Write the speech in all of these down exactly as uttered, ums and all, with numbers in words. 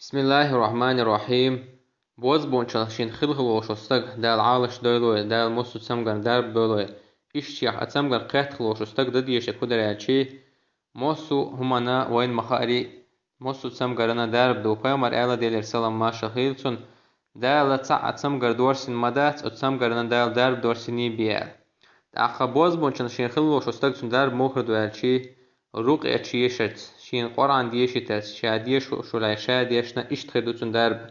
بسم الله الرحمن الرحيم. Бозбуунчалла шийна хила хила волуш волу стаг, Дала Ӏалаш дойлой, Дала массо а цамгарна дарба дойлой, иштта шех а цамгарна кхетта хила волуш волу стаг дан дезаш хӀун дара аьлчи, массо а хӀуманна вайна ма-хаъара, массо а цамгарна дарба ду. Пайхамара аьлла, Делера салам-маршалла хуьлда цунна: «Дала цхьа а цамгар дорсина ма дац, оцу цамгарна Дала дарба дорсиний бен», – аьлла. ТӀаккха бозбуунчалла шийна хила волуш волу стаг цунна дарба муха ду аьлчи, рукъя дешарца, шена Къуръан дешийтарца, ша дешаш волу лай ша дешна, иштта хир ду цунна дарба.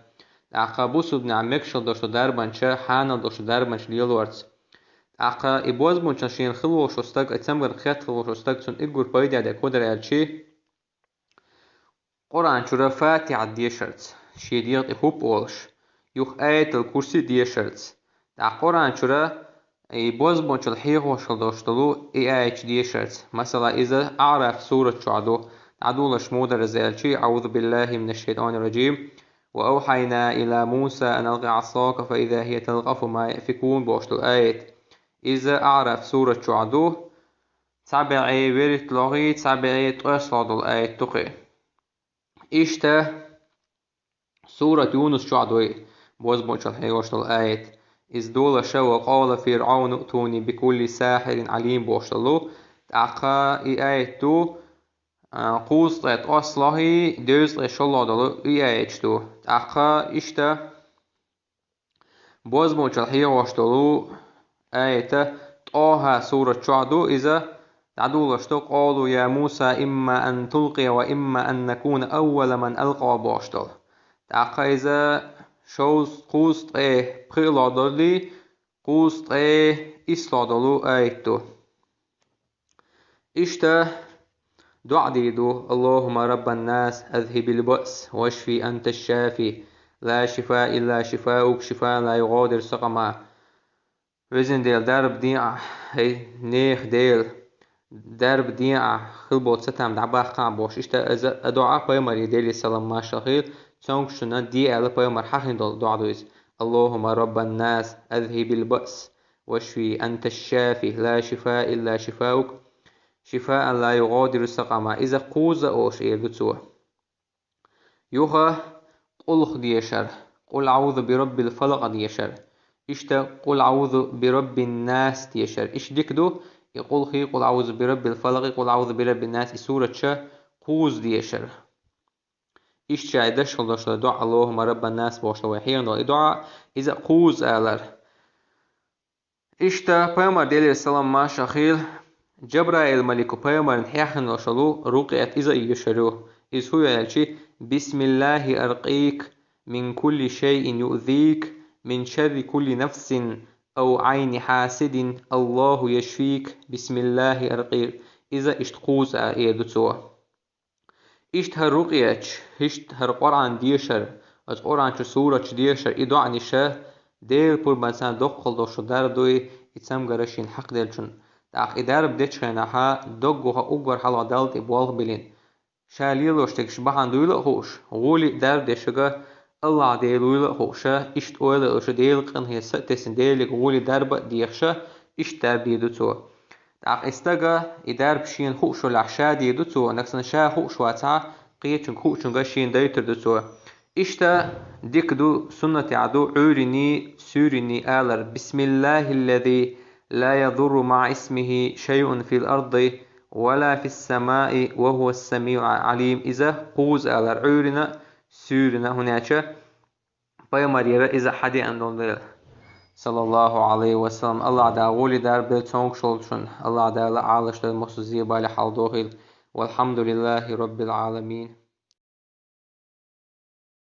ТӀаккха бусулбанехь мегаш долуш долу дарбанча, хьанал долуш долу дарбанча лелорца. ТӀаккха и бозбуунчалла шийна хила волуш волу стаг, и цамгарна кхетта хила волуш волу стаг, цунна уггар пайде дерг хӀун дара аьлчи, Къуръан чуьра Фатихьа дешарца, шен дегӀан тӀе хӀуп а волуш, юха Аятал-Курси дешарца. ТӀаккха Къуръан чуьра и бозбуунчалла хьехош хила долуш долу и аяташ дешарца. Масала, иза АӀраф сурат чохь ду, дӀадолош муха дара иза аьлчи: أعوذ بالله من الشيطان الرجيم. وأوحينا إلى موسى أن ألق عصاك فإذا هي تلقف ما يأفكون бохуш долу аят. Иза АӀраф сурат чохь ду, цхьа бӀе вуьрхӀитталгӀа, цхьа бӀе ткъеслгӀа долу аят ду кхин. Иштта сурат Юнус чохь ду и бозбуунчалла хьехош долу аят. Иза долуш: وقال فرعون ائتوني بكل ساحر عليم бохуш долу. ТӀаккха и аят ду, а, кхузткъе ткъеслгӀа, дезткъе шолгӀа долу и аяташ ду. ТӀаккха иштта бозбуунчалла хьехош долу аят ТӀохьа сурат чохь ду, иза дӀадолош ду: قالوا يا موسى إما أن تلقي وإما أن نكون أول من ألقى бохуш долу. ТӀаккха иза шовз-, кхузткъе пхиалгӀа долу, кхузткъе ислгӀа долу аят ду. Иштта доӀа дийр ду: اللهم رب الناس أذهب البأس واشف أنت الشافي لا شفاء إلا شفاؤك شفاء لا يغادر سقما. Везан Дела, дарба дехьа, хӀей, нехан Дела, дарба дехьа, хила болу цатам дӀабаккхахьа бохуш. Иштта иза а доӀа пайхамаре, Делера салам-маршалла хуьлда цунна, цуьнга де аьлла пайхамар хьахийна долу доӀа ду иза. اللهم رب الناس أذهب البأس واشف أنت الشافي لا شفاء إلا شفاؤك شفاء لا يغادر سقما. Иза кхузза олуш эр ду цо. Юха къулх дешар, قل أعوذ برب الفلق дешар, иштта قل أعوذ برب الناس дешар. Иштта дика ду, и къулхи, قل أعوذ برب الفلق и قل أعوذ برب الناس и сураташ кхузза дешар. Иштта шайн дашхал дошло доӀа, اللهم رب الناس бохуш вай хьехна долу и доӀа, иза кхузза алар. Иштта пайхамар, Делера салам-маршалла хуьлда, Джабраил-малико пайхамарна хьехна долуш долу рукъят иза а йоьшур ю. Иза хӀун ю аьлчи: بسم الله أرقيك من كل شيء يؤذيك من شر كل نفس أو عين حاسد الله يشفيك بسم الله أرقيك. Иза иштта кхузза а эр ду цо. Иштта хӀара рукъяташ, иштта хӀара Къуръан дешар, оцу Къуръан чу сураташ дешар, и доӀанаш Делан пурбанца доккхал долуш дарба ду и цамгар шена хьакхаделлачунна. ТӀаккха и дарба дечу хенахь доггах уггар хьалха Далла тӀе болх а биллина, ша лелош дерг бахьана дуйла а хууш, гӀоле а дарба дешарг АллахӀ Дела вуйла а хууш, иштта ойла а йолуш, Делан къинхьегӀа са а тесна, Деле гӀоле дарба а дехаш, иштта дарба дийр ду цо. ТӀаккха и стага и дарба шена хууш велахь, ша дийр ду цо, нагахь санна ша хууш вацахь, кхечуьнга, хуучуьнга шена дайтур ду цо. Иштта дика ду, суннатехь ду Ӏуьйранний, суьйранний алар: بسم الله الذي لا يضر مع اسمه شيء في الأرض ولا في السماء وهو السميع العليم. Иза кхузза алар Ӏуьйранна а, суьйранна а, хӀунда аьлча пайхамарера иза хьадеана долу дела. Саллаллаху Ӏалайхи ва саллам. АллахӀ Дала гӀоле дарба делла цомгуш волчунна. АллахӀ Дала Ӏалаш дойла массо а зебале хьалдохийла. والحمد لله رب العالمين.